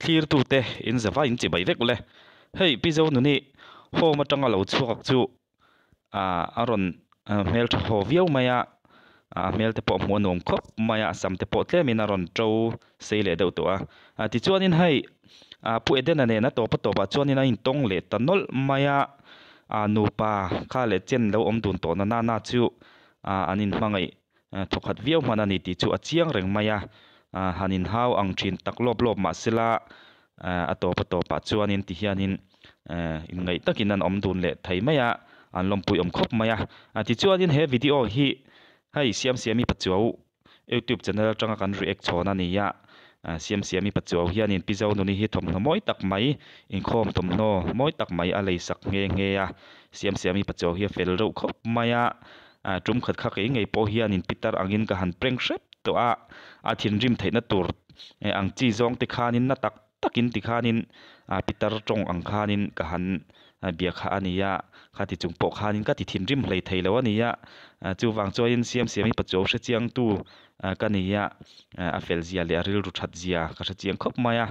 Thlirtute in zava in chibai vek ule. Hei Pi Zonuni home atanga lo chhuak chu a rawn hmeltha haw viau mai a, a hmel te pawh hmuh a nuam khawp mai a, a sam te pawh tlemin a rawn to sei leh deuh tawh a. Tichuanin hei Pu Edena nen a tawp a tawpah chuanin a intawng leh ta nawlh mai a, nupa kha leh chen lo awm dun tawh na nana chu an inhmangaih Thawkhat viau hman a ni tih chu a chiang reng mai a, han inhau ang thin tak lawp lawp mah sela a tawp a tawpah chuanin ti hianin inngaih takin an awm dun leh thei mai a, an lawmpui awm khawp mai a. Tichuanin he video hi hei Siamsiami Pachuau youtube channel atanga kan react chhawn a ni a, Siamsiami Pachuau hianin Pi Zonuni hi thawmhnaw mawi tak mai, inkhawm thawmhnaw mawi tak mai a lei sak nghe nghe a, Siamsiami Pachuau hi a fel reuh khawp mai a. A tum khat kha kei ngei pawh hianin pitar angin ka han prank hrep tawh a, a thinrim theihna tur ang chi zawng te khanin na tak takin tikhanin a pitar tawng ang khanin ka han bia kha a ni a, khati chung pawh khanin ka ti thinrim hlei thei lo a ni a, chuvang chuanin Siamsiami Pachuau hre chiangtu ka ni a, a fel zia leh a rilru that zia ka hre chiang khawp mai a,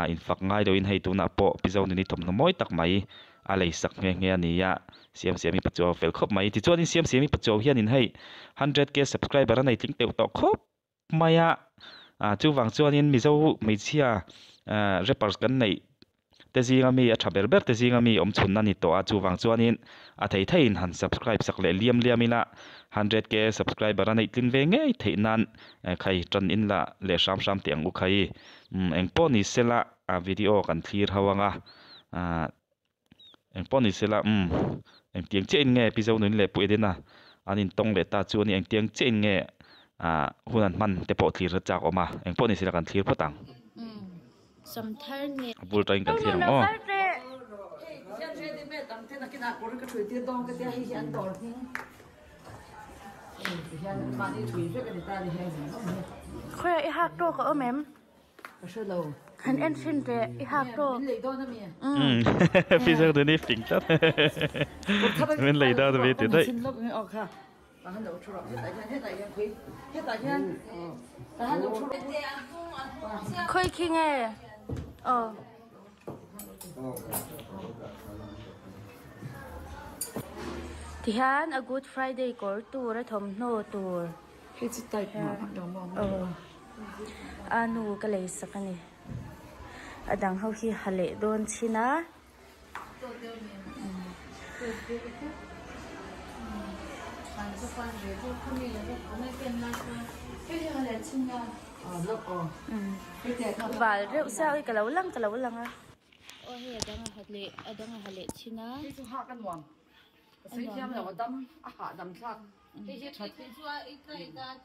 infak ngai loin hei tunah pawh Pi Zonuni thawmhnaw mawi tak mai a lei sak nghe nghe a ni a, Siamsiami Pachuau fel khawp mai. Tichuanin Siamsiami Pachuau hianin hei 100K subscriber a nei tling teuh tawh khawp mai a, ah chuvang chuanin Mizo hmeichhia ah rappers kan neih te zinga mi a tha ber ber te zinga mi awm chhun a ni tawh a, chuvang chuanin a thei theiin han subscribe sak leh liam liam ila 100K subscriber a neih tlin ve ngei theih nan khai tan in la leh hram hram teh ang u khai. Umm engpawh ni sela a video kan thlir ho anga ah Engpawh ni sela umm engtiang chiah in nge Pi Zonun leh Pu Edena an intawng leh ta chu a ni engtiang chiah in nge ah hun an hman te pawh thlir chak awm a engpawh ni sela kan thlir phawt ang. A bul tangin kan thlir ang aw. Khawiah i hak tawk a awm em? Han en thin teh i hak tawk. Min lei dawn a mi? Umm Pi Zerdini fing tlat Min lei dawn a mi ti daih. Khawi khi nge? Aw. Tihian a Good Friday kawr tur a thawmhnaw tur. Hei chu type mah mah lo maw Aw a nu ka lei sak a ni a dang ho hi ha leh dawn chin a val reuh sia oi ka lo lang ka lo lang a aw hei a dang a ha leh a dang a ha leh chin a. Hei hi that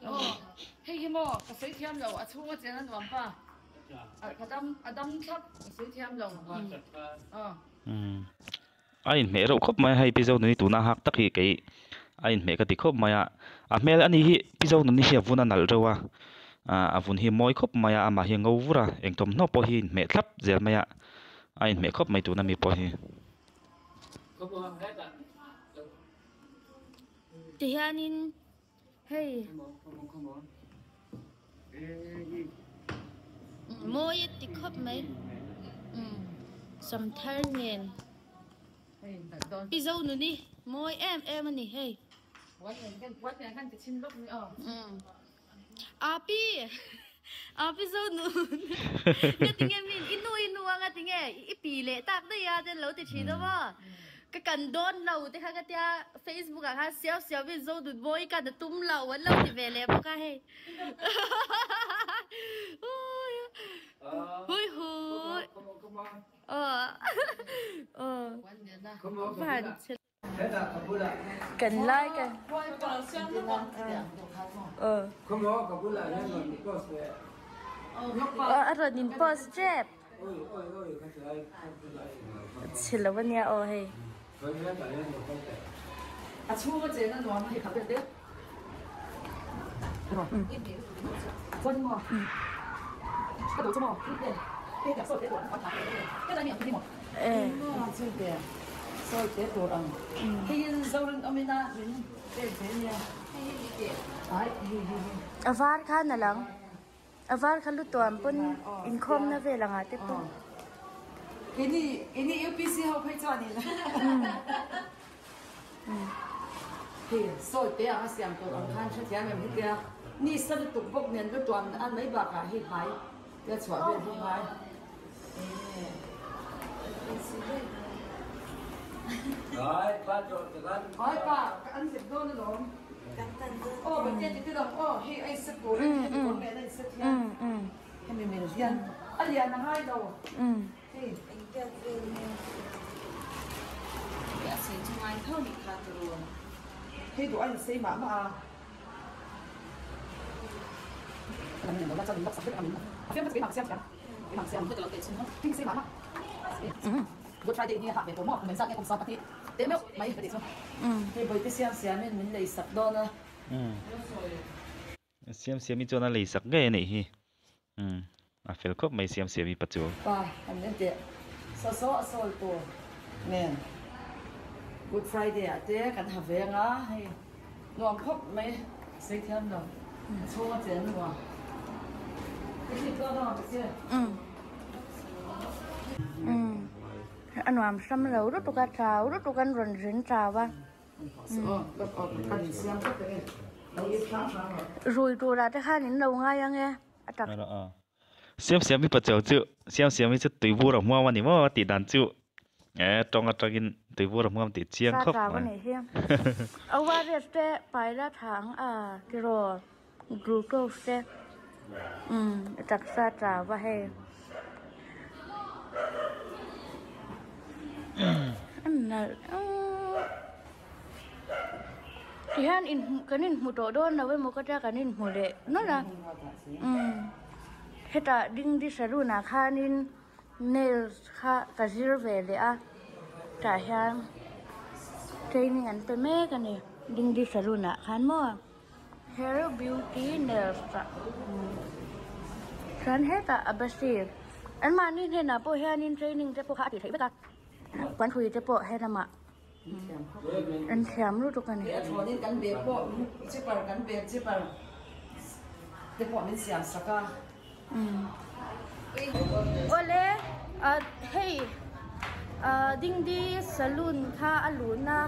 Hei hi maw ka sawi thiam lo a chhunga chen a nuam pa a dam a dam thlap ka sawi thiam lo A inhmeh reuh khawp mai a hei Pi Zonuni tuna hak tak hi kei a inhmeh ka ti khawp mai a a hmel a ni hi Pi Zonuni hi a vun a nalh reuh a a vun hi a mawi khawp mai a amah hi a ngo vur a eng thawmhnaw pawh hi a inhmeh thlap zel mai a a inhmeh khawp mai tuna mi pawh hi. Tihianin hei mawi a ti khawp mai samthar nen pi Zonuni mawi em em a ni hei a pi a pi Zonun nga tinge min i nu i nu a nga tinge i pi leh tak daih a ten lo ti thin a maw ka kan dawn lo te kha ka tia Facebook ah khan siau siau in Zonun mawi kan a tum lo an lo ti ve leh bawk a hei hui hui aw aw van chhe. Kan lai kan a rawn in post tep chhe lo ania aw hei. A var khan a lang. A var kha lu tuam pawn inkhawmna vel angah te pawh. Keini keini UPC ho phei chuan in hei sawi te anga siam tur ang khan hrethiam em hetia ni sa lutuk bawk nen lu tuam an mai bakah hei hmai te chhuah vel hi ngai Ai pa an zep dawn alawm aw pathian ti te dang aw hei a inset tur a hemi kawr nen a inset hian hemi mil hian a lian a ngai lo hei hei duh a insei mah mah a. Siam siami chuan a lei sak ngei a nih hi. A fel khawp mai Siam siami pa chu. Pa an en teh saw saw a sawi tur nen Good Friday ah te kan ha veng a hei. Nuam khawp mai sei thiam lo a chhung a chen nuam ka hlip dawn ang che. A nuam hram lo lutuk a chau lutuk an rawn zin chau a. Rui turah te khan in lo ngai ang e a tak. Siam siam hi pachuau chu siam siam hi chu tuibur a hmuam a ni maw a tih dan chu e tawng atangin tuibur a hmuam tih chiang khawp mai. ORS te pai la tha ang a tiraw glucose te umm taksa chau a hei a nalh tihian kan inhmu tawh dawn lo emaw ka tia kan inhmu leh nawlh a umm. Hetah dingdi saloon ah khanin nails kha ka zir ve leh a tah hian training an pe mek a ni dingdi saloon ah khan maw hair beauty nails ah chuan hetah a basi anmahni hnenah pawh hianin training te pawh kha a tih theih vek a puan hrui te pawh he lamah an thiam lutuk a ni. A thlawnin kan bag pawh zipper kan bag zipper te pawh min siam sak a. Awle hei Dingdi saloon kha a luhna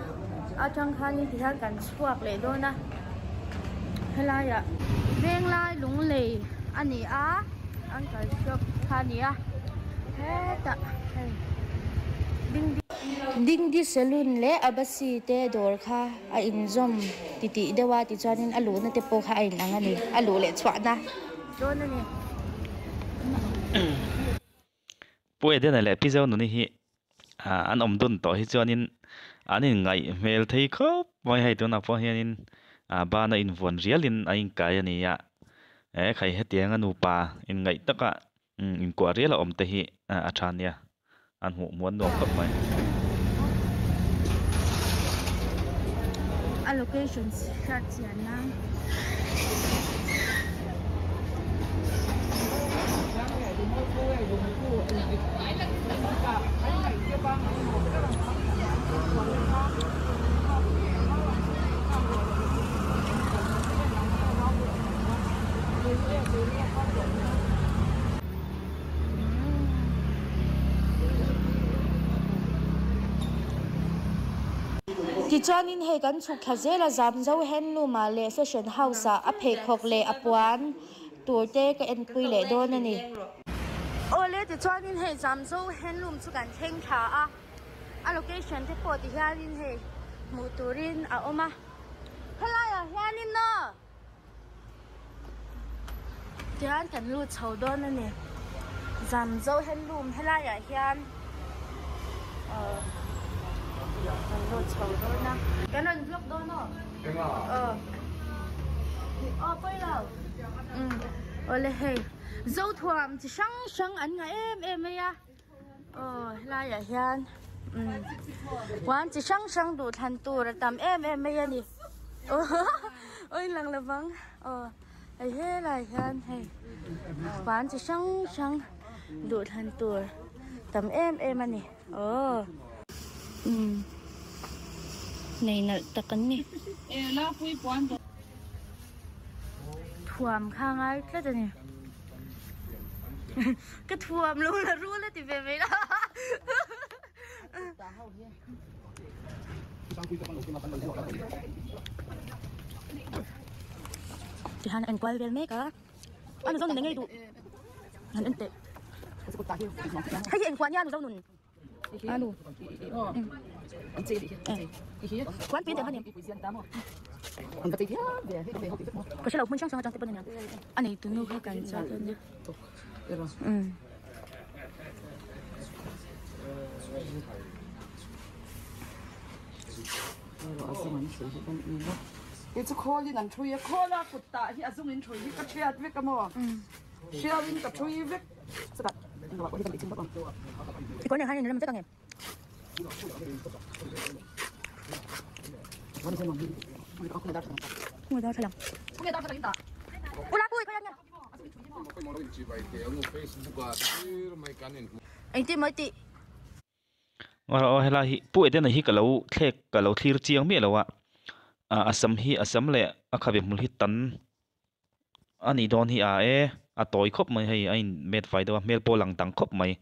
atang khanin tihian kan chhuak leh dawn a helaiah Venglai Lunglei a ni a uncle shop kha a ni a hetah hei Dingdi. Dingdi Saloon leh Abasi te dawr kha a inzawm titih deuh a tichuanin a luhna te pawh kha a inang a ni, a luh leh chhuahna dawn a ni. Pu Edena leh Pi Zonuni hi an awm dun tawh hi chuanin an inngaih hmel thei khawp mai hei tunah pawh hianin bana invuan rialin a inkai a ni a, he khai hetianga nupa inngaih taka Inkuah rial a awm te hi a tha nia, an hmuh hmuh an nuam khawp mai. A location hriat chian nan. Tichuanin hei kan chhuk thla zel a, Zamzo handloom ah leh fashion house ah a pheikhawk leh a puan tur te ka enpui leh dawn a ni. Awle tichuanin hei Zamzo handloom chu kan thleng thla a, a location te pawh tihianin hei hmuh turin a awm a, helaiah hianin aw. Tihian kan lut chho dawn a ni. Zamzo handloom helaiah hian aw kan lut chho dawn a. Kan rawn vlog dawn aw. Aw. Aw pawi lo. Umm awle hei Zothuam chi hrang hrang an ngah em em mai a. Aw helaiah hian umm puan chi hrang hrang duh thlan tur a tam em em mai a ni aw inlang lo vang aw hei helaiah hian hei puan chi hrang hrang duh thlan tur tam em em a ni aw umm nei nalh tak an ni thuam kha a ngai tlat a ni. Ka thuam lo la rul a ti ve mai la. Tihan en kual vel mek a. Ano zo nun engei duh. Han en teh. Hei hi engkuah nia ano zo nun. Ano. Kuan pin teh han em. Ka hre lo hmun hrang hrang atang te pawn ania. A nei tu nu kha kan chah dawn nia. Umm. Kei chu khawlin an thui a, khawla kut tah hi a zung in thui hi ka hriat vek a maw? Hriau in ka thui vek. I kawr nen khan in rem vek ang em? Khawngaih darthlalang. Ula pui khawiah nge? Engtin maw i tih? Aw helai hi Pu Edena hi ka lo thlek ka lo thlir chiang miah lo a, a sam hi a sam leh a khabe hmul hi tan a nih dawn hi a e a tawi khawp mai hei a in met fai deuh a hmel pawh a lang dang khawp mai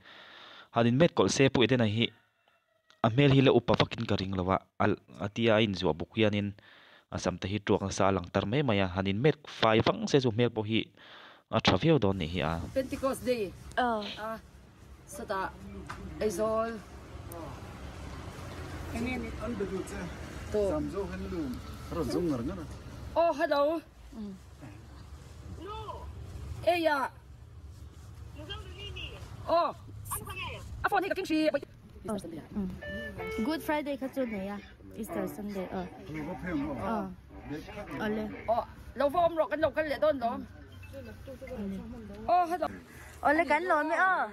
han in met kawlh se Pu Edena hi a hmel hi la upa vakin ka ring lo a a tia a inzuah buk hianin a sam te hi tuak nasa a lang tar mai mai a han in met fai vang se chu hmel pawh hi a tha viau dawn nih hi a. Pentecost Day a Sawtah Aizawl Aw hello Eia Aw A phone hi ka keng hri Good Friday kha chu nei a Easter Sunday aw aw awle Aw lo va awm rawh kan lo kal leh dawn lawm Aw hello Awle kan lawm e aw.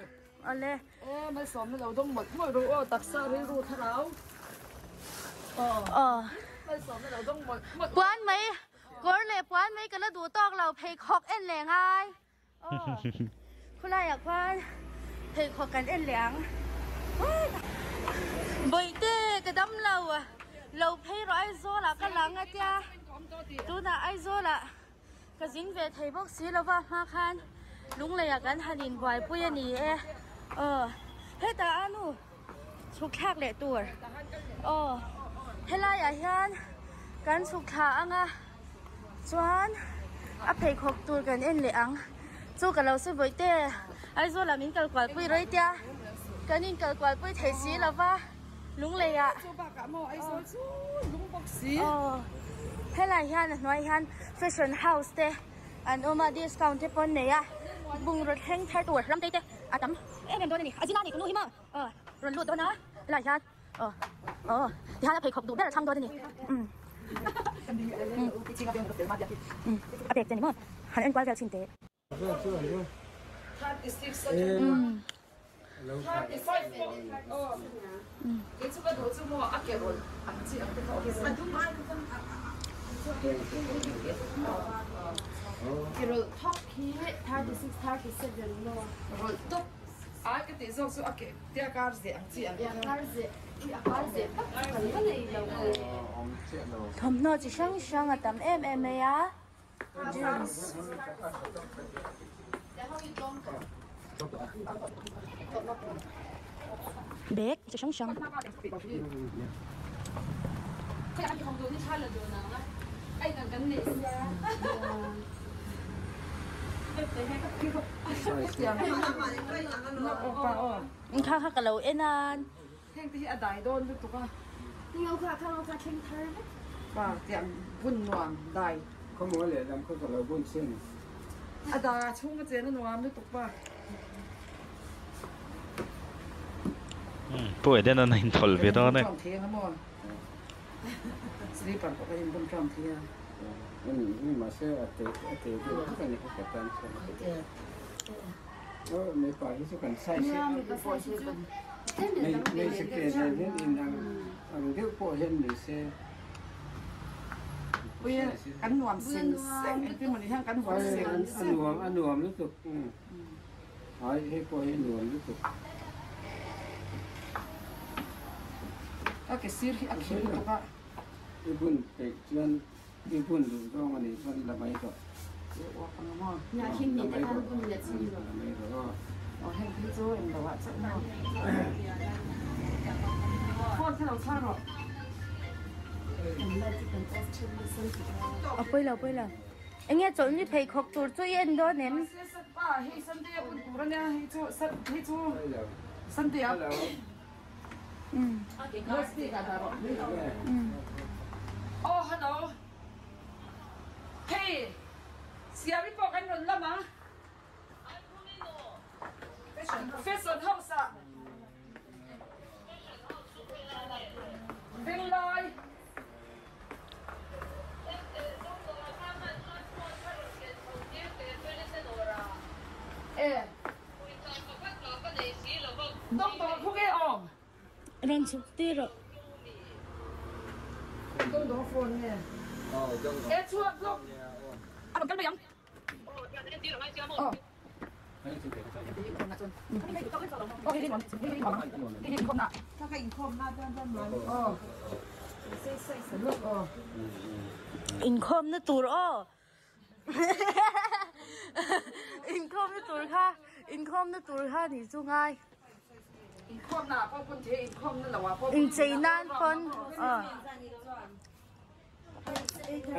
Awle. E malsawmna lo dawng mawlh mawlh rawh aw taksa rilru thlarau. Aw. Aw. Malsawmna lo dawng mawlh mawlh. Puan mai kawr leh puan mai ka la duh tawk lo pheikhawk en leh ngai. Aw. Khulaiah khuan pheikhawk kan en leh ang. Bawihte ka dam lo lo phei rawh Aizawl ah ka lang a tia tunah Aizawl ah Ka zin ve thei bawk si lova hma khan Lungleiah kan han inbuaipui a ni e. Aw hetah a nu chhuk thlak leh tur. Aw helaiah hian kan chhuk thla ang a chuan a pheikhawk tur kan en leh ang. Chu ka lo sawi vawi te Aizawlah min kal kual pui rei tia kan in kal kual pui thei si lova Lungleiah. Aw helai hian a hnuai hian fashion house te an awm a discount te pawh an nei a bungraw thleng thar tur ram te te a tam em em dawn a ni a zin a ni tunu hi maw aw rawn lut dawn a helai hian aw aw tihian a pheikhawk duh ber a chhang dawn a ni umm umm a pek che ni maw han enkual vel chhin teh. Thawmhnaw chi hrang hrang a tam em em mai a. Jeans Bag chi hrang hrang. Kha kha ka lo en a. Heng te hi a dai dawn lutuk a. Ngau kha kha ngau kha thleng thar vek. Pa tiang bun nuam dai. Khawmaw leh lam khaw ka lo bun sin. A da chhung a chen a nuam lutuk pa. Pu Eden an a inthawl ve dawn e. Tram thei ang a maw? Sleeper pawh kan inbun tram thei a. Ani hi mahse a te a te deuh vek a ni kha ka tan chuan. Aw mipa hi chu kan size hi hmeichhe ke nen hian in ang ang deuh pawh hian ni se. Ui kan nuam seng seng engtin mawni hian kan vuan seng seng. A nuam a nuam lutuk ai hei pawh hi a nuam lutuk. A ke sir hi a khim lutuk a. I bun peih chuan i bun duh zawng a nih chuan la mai tawh. A pawi lo pawi lo. Enge chawlhni pheikhawk tur chu i en dawn em? Rawn chhuk tir rawh. Inkhawmna tur aw. Inkhawmna tur kha inkhawmna tur kha nih chu ngai. Inchei nan pawn aw.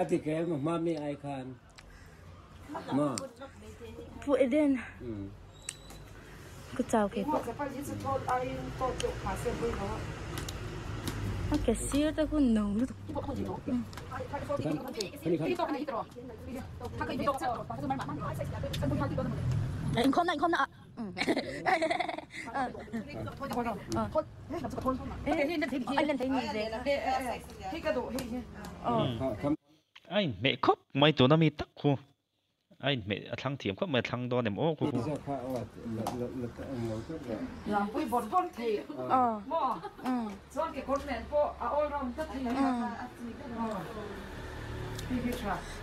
A ti ke ma hma mi ai khan ma. Pu Eden. Ka chau ke pawh. A ke sir te hun no lutuk. Inkhawm na inkhawm na ah. A inhmeh khawp mai tuna mi tak khu a inhmeh a thlang thiam khawp mai a thlang dawn em aw khu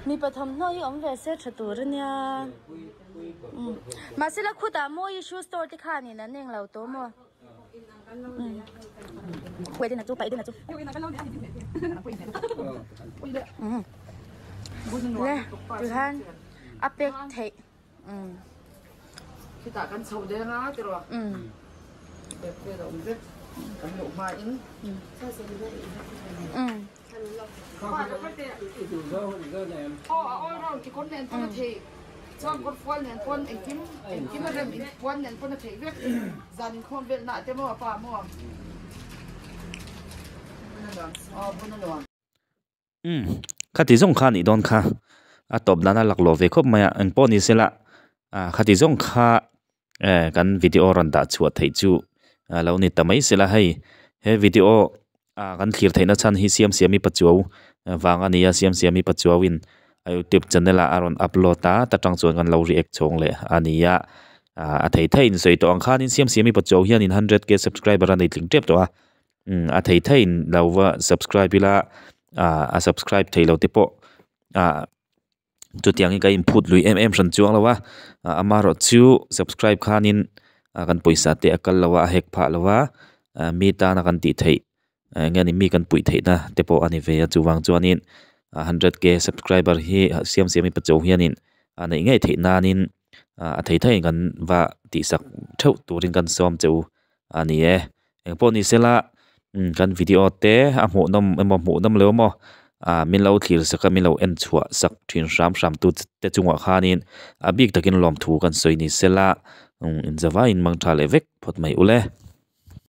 Mipa thawmhnaw hi awm ve se tha tur a nia. Mahse la khutah mawi shoe store te khanin an englo tawh maw? Le tihian a pek theih. Khitah kan chho deng a tiraw? Pek vel a awm vek kan luh hmain. Umm khati zawng kha anih dawn kha a tawp dan a laklawh ve khawp mai a engpawh ni sela ah khati zawng kha eh kan video rawn dah chhuah theih chu a lo ni ta mai sela hei he video ah kan thlir theihna chhan hi Siamsiami Pachuau vang a ni a Siamsiami Pachuauin a youtube channel ah a rawn upload a ta tang chuan kan lo react chhawng leh a ni a ah a thei theiin sawi tawh ang khanin Siamsiami Pachuau hianin hundred k subscriber a nei tling tep tawh a. A thei theiin lo va subscribe ila ah a subscribe thei lo te pawh ah chutiang hi ka inphut lui em em hran chuang lo a amaherawh chu subscribe khanin ah kan pawisa te a kal lo a a hek phah lo a ah mi tana kan tih theih eng nge ni mi kan puih theihna te pawh a ni ve a chuvang chuanin hundred k subscriber hi siam siam hi pachuau hianin a neih ngei theih nanin ah a thei theiin kan va tihsak theuh turin kan sawm che u a ni e. Engpawh ni sela kan video te a hmuhnawm emaw hmuhnawm lo emaw ah min lo thlir sak a min lo en chhuah sak thin hram hram tu te chungah khanin a bik takin lawmthu kan sawi ni sela inzavaiin mang tha leh vek phawt mai ule.